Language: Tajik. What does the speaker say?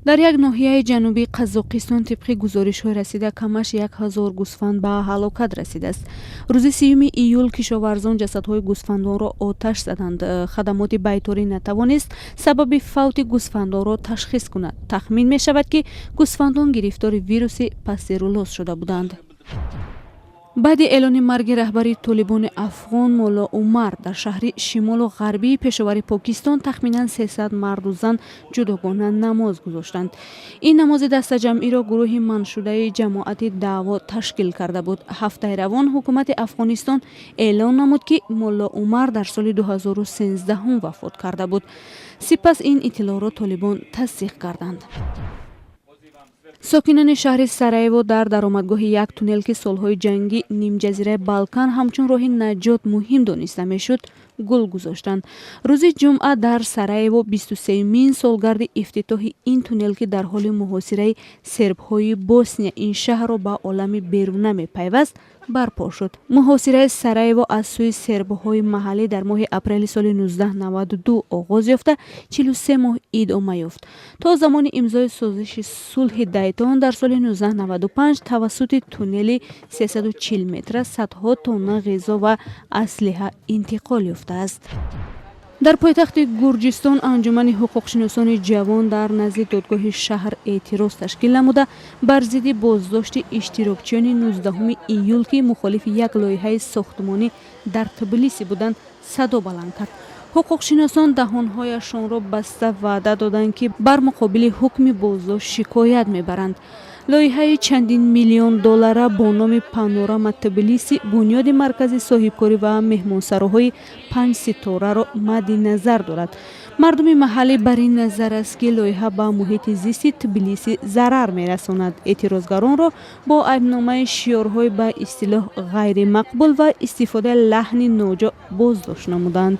Дар як ноҳияи ҷанубии Қазоқистон, тибқи гузоришҳои расида, камаш 1000 гӯсфанд ба ҳалокат расидааст. Рӯзи 30-уми июл кишоварзон ҷасадҳои гӯсфандонро оташ заданд. Хадамоти байторӣ натавонист сабаби фавти гӯсфандонро ташхис кунад. Тахмин мешавад, ки гӯсфандон гирифтори вируси пастерулоз шуда буданд. Баъди эълони марги раҳбари Толибони афғон Мулло Умар, дар шаҳри шимолу ғарбии Пешовари Покистон тахминан 300 марду зан ҷудогона намоз гузоштанд. Ин намози дастаҷамъиро гурӯҳи манъшудаи Ҷамоати Даъво ташкил карда буд. Ҳафтаи равон ҳукумати Афғонистон эълон намуд, ки Мулло Умар дар соли 2013 вафот карда буд. Сипас ин иттилоъро Толибон тасдиқ карданд. Сокинони шаҳри Сараево дар даромадгоҳи як туннел, ки солҳои ҷанги нимҷазираи Балкан ҳамчун роҳи наҷот муҳим дониста мешуд, гул гузоштанд. Рӯзи ҷумъа дар Сараево 23-мин солгарди ифтитоҳи ин туннел, ки дар ҳоли муҳосираи сербҳои Босния ин шаҳрро ба олами беруна мепайваст, барпо шуд. Муҳосираи Сараево аз сӯи сербҳои маҳаллӣ дар моҳи апрели соли 1992 оғоз ёфта, 43 моҳ идома ёфт, то замони имзои созиши сулҳи Дайтон дар соли 1995. Тавассути туннели 340 метра садҳо тонна ғизо ва аслиҳа интиқол ёфтааст. Дар пойтахти Гурҷистон анҷумани ҳуқуқшиносони ҷавон дар назди додгоҳи шаҳр эътироз ташкил намуда, бар зидди боздошти иштирокчиёни 19 июл, ки мухолифи як лоиҳаи сохтмонӣ дар Тбилиси буданд, садо баланд кард. Ҳуқуқшиносон даҳонҳояшонро баста, ваъда доданд, ки бар муқобили ҳукми боздошт шикоят мебаранд. Лоиҳаи чандин миллион доллара бо номи Панорама Тбилиси бунёди маркази соҳибкорӣ ва меҳмонсароҳои панҷситораро мадди назар дорад. Мардуми маҳаллӣ бар ин назар аст, ки лоиҳа ба муҳити зисти Тбилиси зарар мерасонад. Эътирозгаронро бо айбномаи шиёрҳои ба истилоҳ ғайримақбул ва истифодаи лаҳни ноҷо боздошт намуданд.